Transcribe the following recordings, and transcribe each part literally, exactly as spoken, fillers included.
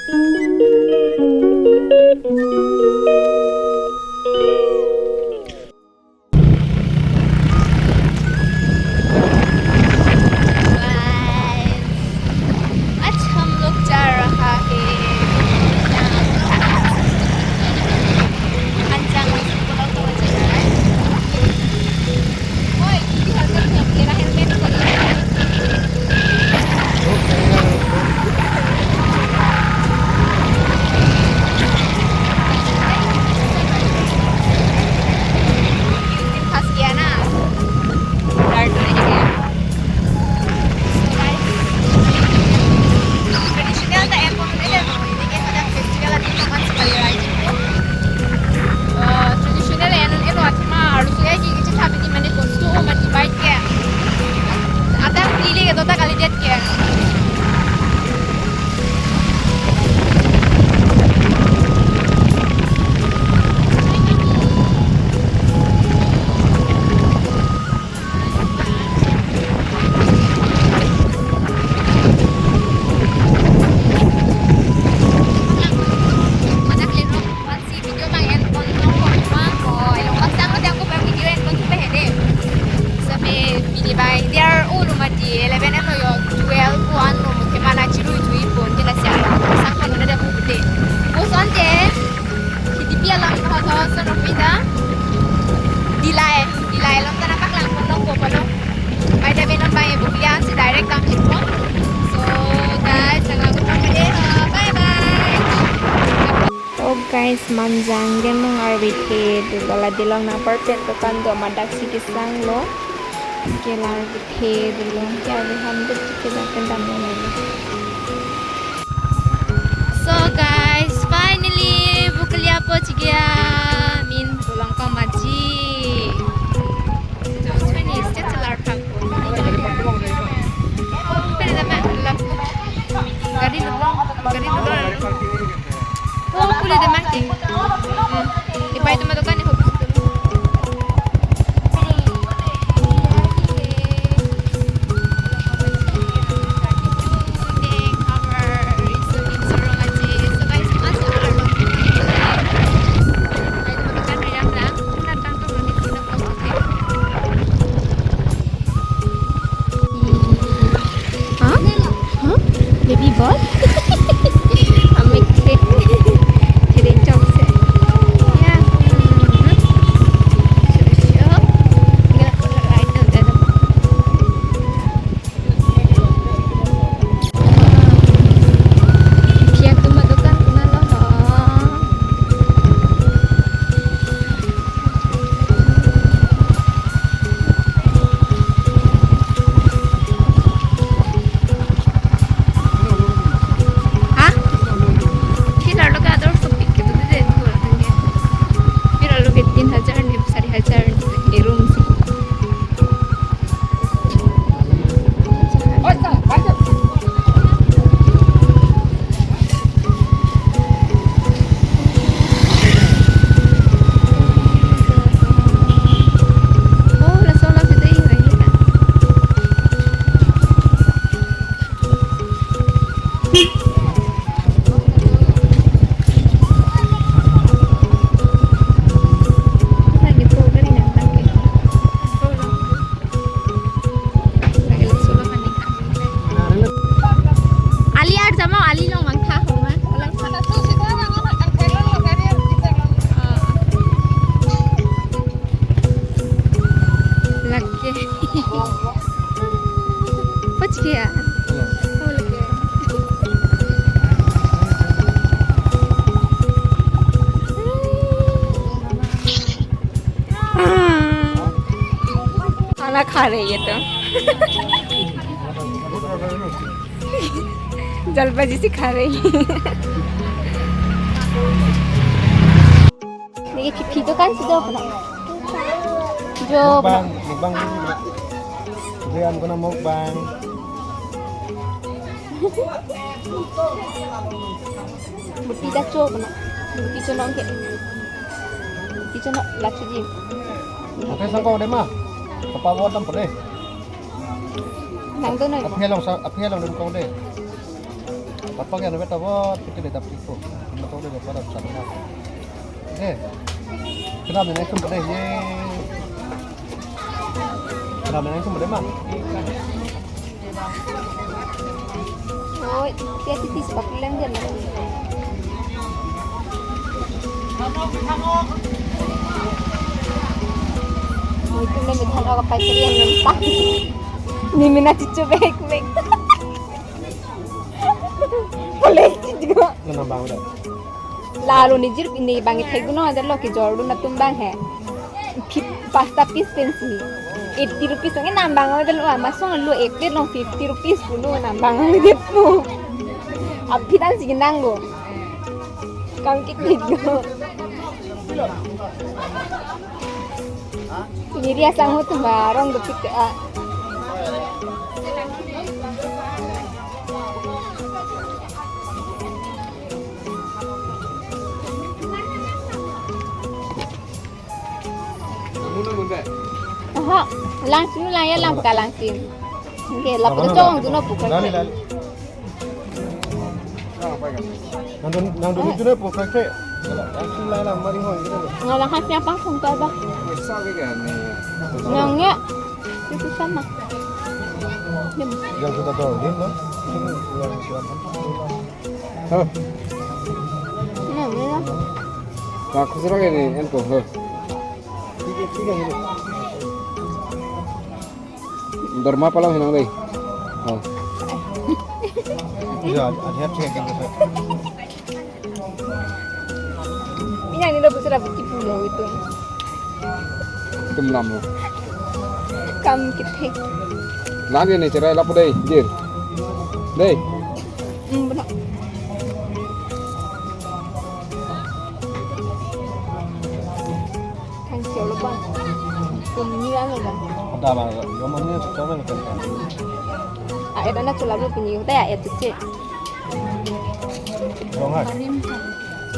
आज हम लोग जा रहा है। फंस गया ना, डर तो नहीं गया। So guys, traditional ta ekon ele no, ini ke pada festival adi naman sekali lagi itu. Eh, traditional ya non elo athema arloso ya ki kita tapi di mana kostu mati baik ya. Ada pilih ke tota kali det ke. Video bang en pon long pon pon ko, ilong pasang lo dia ko video en pon pe hede. Sabi pini bai, they are all mati eleven ano yo, twelve ko ano mo ke mana chiru jui pon jela siang. Sang pon ada bukte. Bus on je, K T P alam ko ko son of ida. Dilai, dilai long tana paklang pon long ko pon long. By the way, non bang buklian si direct ang chipon. So guys, nang lagu pon pede. Bye bye. Oh guys, manjang gemung arvi the dudala dilong nang parpen to kan do madak si kisang lo. Ke la arvi the dulong ke arvi ham dut ke la pen dam lo. So guys, finally Bokolia pochgaya, min pulang ko maji. Chinese ke chelar phang ko. Pwede naman, lam. Gari lulong, gari lulong. Oh, pwede naman, eh. Hmm. Ipai tuma dokan ni hobi. Huh? Huh? Baby boy? Amik se. Jadi chok se. Ya. Sure, sure. Tinggal aku right now, dah. Phi atum adokan kuna lo ho. Ha? Phi arlo ke ador sopik ke tu de tu. Phi arlo ke tin hajar ni, sari hajar ni room si. Ali arjama, ali long mangtha homa. Lake. Pach gaya. Oh, lake. खाना खा रही है तो। जल्दबाजी से खा रही है। देखिए, फि-, फि दुकान से दो अपना। जो mukbang, mukbang dulu. Dia kena mukbang. Buti dah cok na. Buti cok nong ke. Buti cok nong lachi ji. Apa sangkau deh mah? Apa buat tam pede? Nang tu nai. Apa helong sa-, apa helong dun kau deh? Apa yang dapat apa? Kita dapat itu. Kita tahu dapat apa sana. Eh, kenapa nih sumber deh? Ye. Kenapa nih sumber deh, Mang? Oi, dia titis pakulan dia, Mang. Oi, itu nih, mithan orang pakai yang mentah. Ni mina cucu baik-baik. Boleh juga. Nambang udah. Lalu ni jir ini bang ithek guno ada lo kejor dun atum bang he. Phip-, pasta piece pensi. Eighty rupees nge nambang ada lo, masong lo ek plate long fifty rupees puno nambang ada pu. Aphi dan si nang lo. Kam kit kit lo. Ini dia sangho tu barong dupit ke, ah. Aha, langsim lang ya lang ka langsim. Oke, lapu tu cong tu no bukan. Lali, lali. Nang dun, nang dun itu deh, pokoknya. Langsung lah, lah, mari hoi, gitu loh. Ngalah khasnya apa, sungkai, bah? Bisa juga nih. Nangnya, itu sama. Yang kita tahu, dia, loh. Ini yang silakan. Hah? Nah, ini lah. Nah, aku serang ini, enko, hah? Tiga, tiga, gitu. Dorma palang hinang dei. Oh. Iya, ada siap sih kayak gitu. Ini yang ini udah besar apa tipu lo itu. Itu melam lo. Kam kit he. Lagi nih cerai lapu dei, jir. Dei. Hmm, benar. Kan siapa lupa? Kum ni kan lupa. Ada apa? Yang mana cocok kan kan? Ah, itu anak sulap lu punya, udah ya, itu cek. Dong hai. Ini,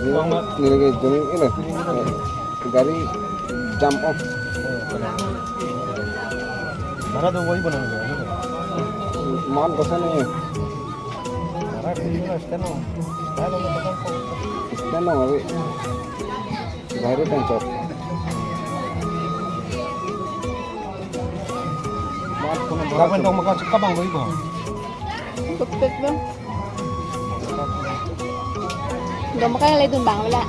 ini lagi juni ini. Gari jam off. Mana tuh wali benar? Man kesana ya. Mana di sini stand on. Stand on. Stand on, abi. Baru kan cok. Lapen dong makan suka bang, bang. Betul, bang. Dong makan lagi dun bang, wala.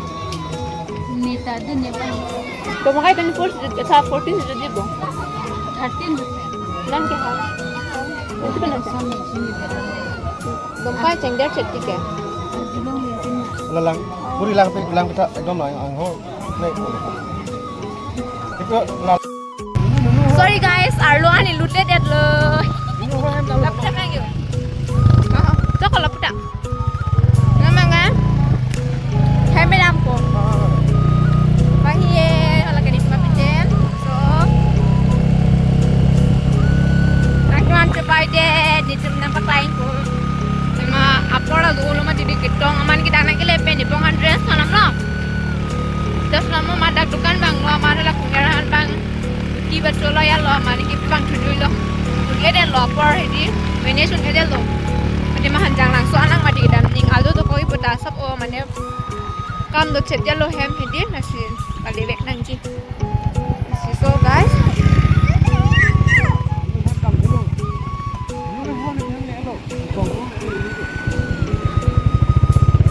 Neta dun ya, bang. Dong makan twenty-four, sa fourteen sudah di, bang. Thirteen. Nang ke ha? Itu kan sama sini. Dong makan cengder cetik ya? Lalang, puri lang, lang kita, ekdom lang, ang ho. Sorry guys, arlo ani lute det lo. Laputa nang yo. Cok laputa. Nama nga? Hai madam ko. Bang hiye, hala kani puma pichen. So, nang tuan cepai det, di tum nang paklain ko. Nama apor la dolo ma didi kitong, aman kita nang kelepen di pong hundred salam lo. Das lama madak dukan bang lo, aman la kungerahan bang. Ki ba cholo ya lo, mane ki bang thunjui lo. Thunjui det lo apor hedi, mane sun hedi lo. Mane mahan jang langso anang mati kedam ning aldo to koi puta sap o mane kam do chet ya lo hem hedi nasi kali vek nangji. Nasi so guys.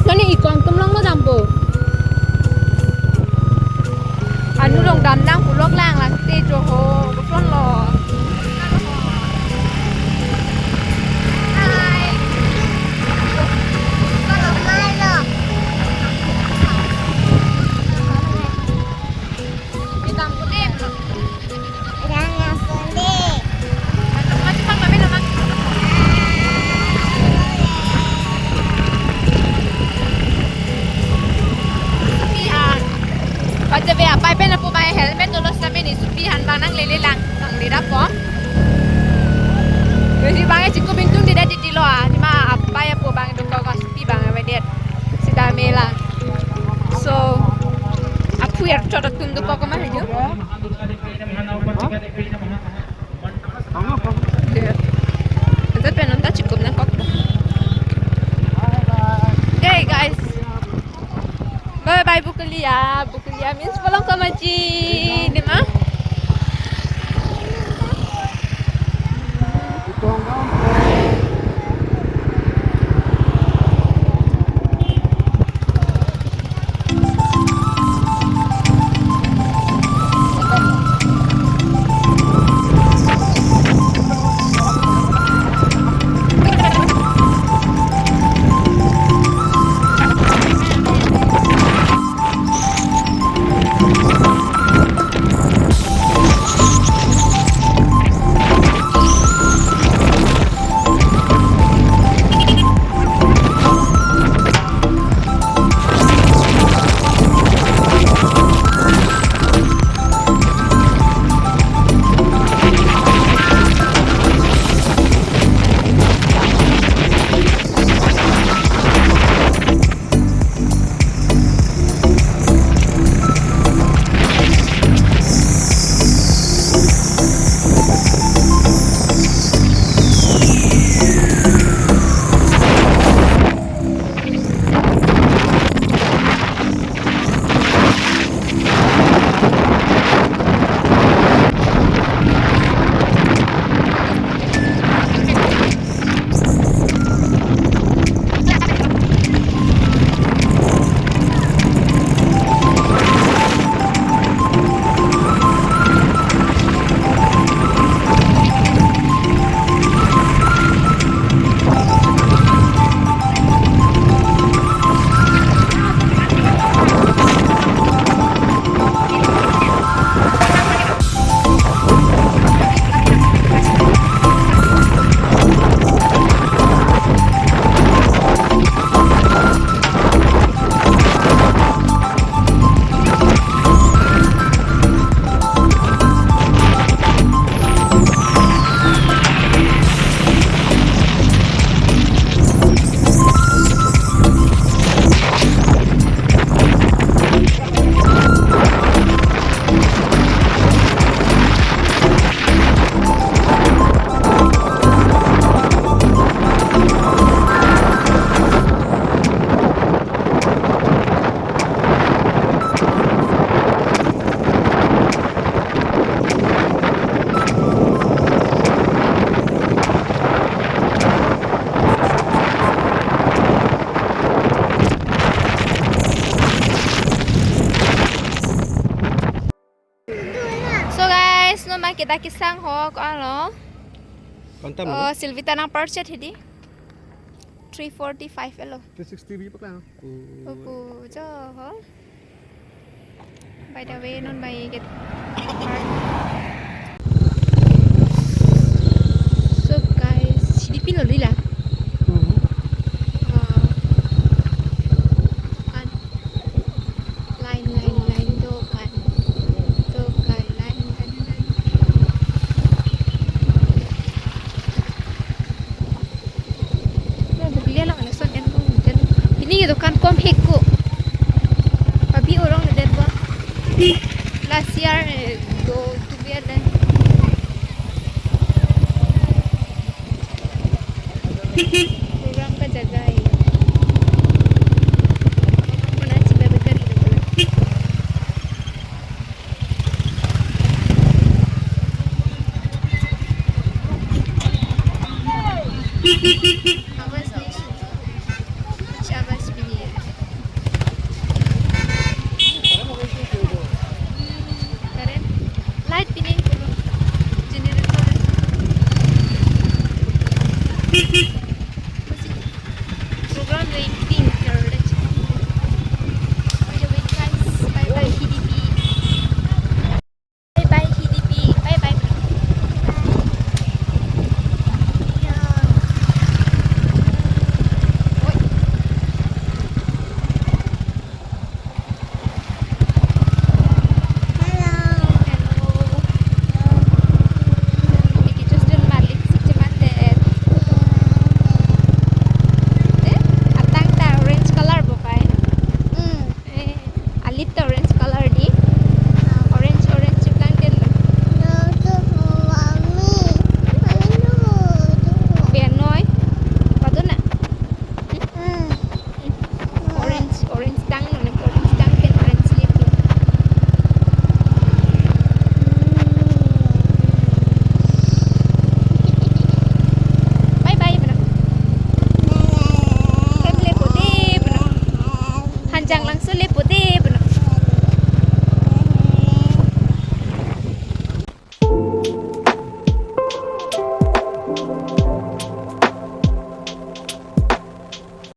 Kani ikong tum long ma dampo. Anu long dam nang pulok lang lang te jo ho. Kuson lo. Hai. Ikong tum. Rang ason de. Macam-macam kami nama. Supi han. Baca be apai pen apo bai helmet dolo sami ni supi han bang nang lele lang. Bang leda po. Jadi bang ya cukup bintung tidak di dilo ah. Cuma apai apo bang itu kau supi bang ya dia. Sida mela. So, apu ya chot atum do kau kemana aja? Ante pen nonta cukup nangkok. Hey guys. Bye bye Bokolia. Bokolia means Polong Kamaji. Dima. So guys, non ma kita kesang ho ko-an lo. Kontam Oh, lo? Silvita nangparchet hedi. Three forty-five elo. Three sixty bi paklang. Opo jo ho. By the way, non ma kita. So guys, hedi pilo lila. Wow. Kan. Line, line, line, dokan. Dokan, line, line, line. Lo, Bokolia lo, lason en ko, dan pini ke dokan kom hek ko. Pabi orang le den ba. Last year, eh, do two year dan. Program ka jaga.